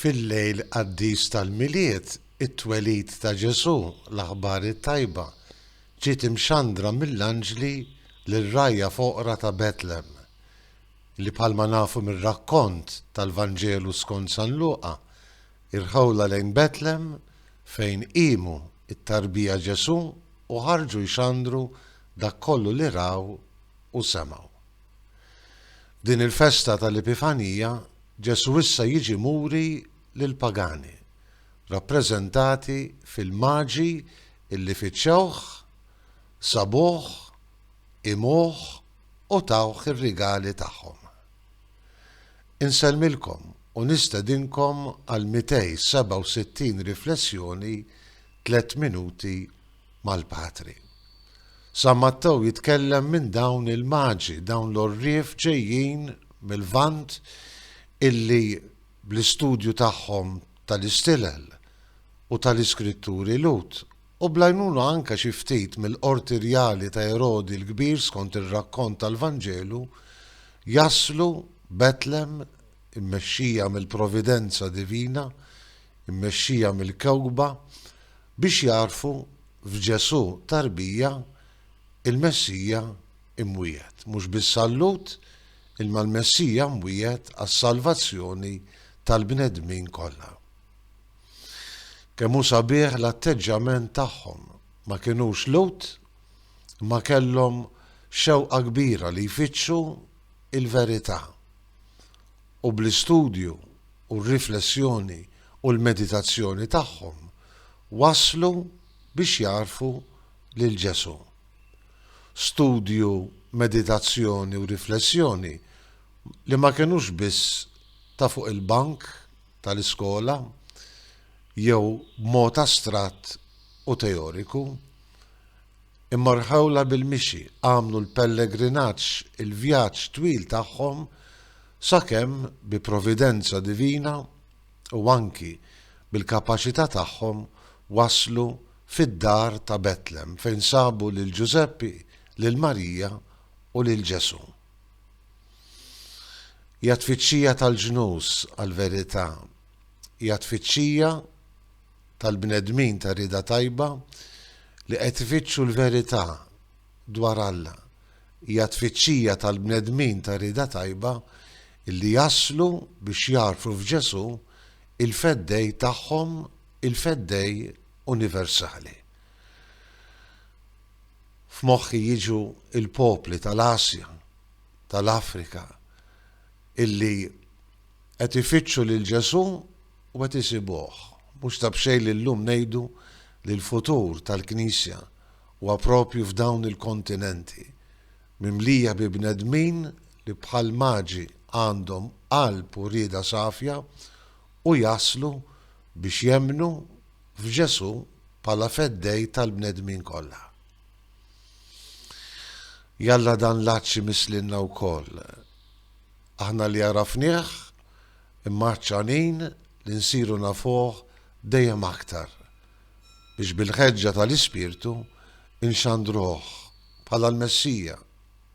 Fil-lejl qaddis tal-Milied, it-twelid ta' Ġesù, l-aħbar it-tajba, ġiet imxandra mill-anġli lir-rgħajja foqra ta' Betlem, li bħalma nafu mir-rakkont tal-Vanġelu skont San Luqa, irħewlha lejn Betlem fejn qiemu t-tarbija Ġesù u ħarġu jxandru dak kollu li raw u semgħu. F'din il-festa tal-Epifanija, Ġesù issa jiġi muri lill-pagani, rappreżentati fil-maġi illi fittxewh, sabuh, qimuh u tawh ir-rigali tagħhom. Insellmilkom u nistedinkom għal 267 riflessjoni Tlett Minuti mal-Patri. San Mattew jitkellem minn dawn il-maġi, dawn l-għorrief ġejjin mil-Lvant illi bl-istudju tagħhom tal-istilel u tal-iskritturi Lhud, u bl-għajnuna anke xi ftit mill-qorti rjali ta' Erodi l-Kbir skont ir-rakkont tal-Vanġelu, jaslu Betlem immexxija mill-providenza divina, immexxija mill-kewkba, biex jagħrfu f'Ġesù tarbija il-Messija imwiegħed, mhux biss għal-Lhud, imma l-Messija mwiegħed għas-salvazzjoni tal-bnedmin kollha. Kemm hu sabiħ l-atteġġjament tagħhom, ma kinux Lhud, imma kellhom xewqa kbira li jfittxu l-verità. U bl-istudju u r-riflessjoni u l-meditazzjoni tagħhom waslu biex jagħrfu lil Ġesù. Studju, meditazzjoni u riflessjoni li ma kinux biss ta' fuq il-bank tal-iskola jew b'mod astratt u teoriku, imma rħewlha bil-mixi, għamlu l-pellegrinaġġ, il-vjaġġ twil tagħhom sakemm bi providenza divina u anki bil-kapaċità tagħhom waslu fid-dar ta' Betlem fejn sabu lil Ġużeppi, lil Marija u lil Ġesù. Hija tfittxija tal-ġnus għall-verità, hija tfittxija tal-bnedmin ta' rieda tajba li qed ifittxu l-verità dwar Alla. Hija tfittxija tal-bnedmin ta' rieda tajba li jaslu biex jagħrfu f'Ġesù il-Feddej tagħhom, il-Feddej universali. F'moħħi jiġu l-popli tal-Asja, tal-Afrika, illi qed ifittxu lil Ġesù u qed isibuh. Mhux ta' b'xejn li llum ngħidu li l-futur tal-Knisja huwa proprju f'dawn il-kontinenti, mimlija bi bnedmin li bħal maġi għandhom qalb u rieda safja u jaslu biex jemmnu f'Ġesù bħala Feddej tal-bnedmin kollha. Jalla dan l-għatx imiss lilna wkoll, aħna li għarafnieh imma għatxanin li nsiru nafuh dejjem aktar, biex bil-ħeġġa tal-Ispirtu nxandruh bħala l-Messija,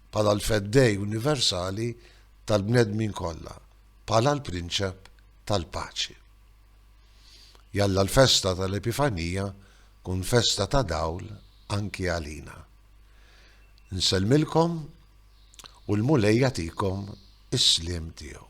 bħala l-Feddej universali tal-bnedmin kollha, bħala l-Prinċep tal-Paċi. Jalla l-festa tal-Epifanija tkun festa ta' dawl anki għalina. Insellmilkom u l-Mulej jagħtikom is-sliem tiegħu.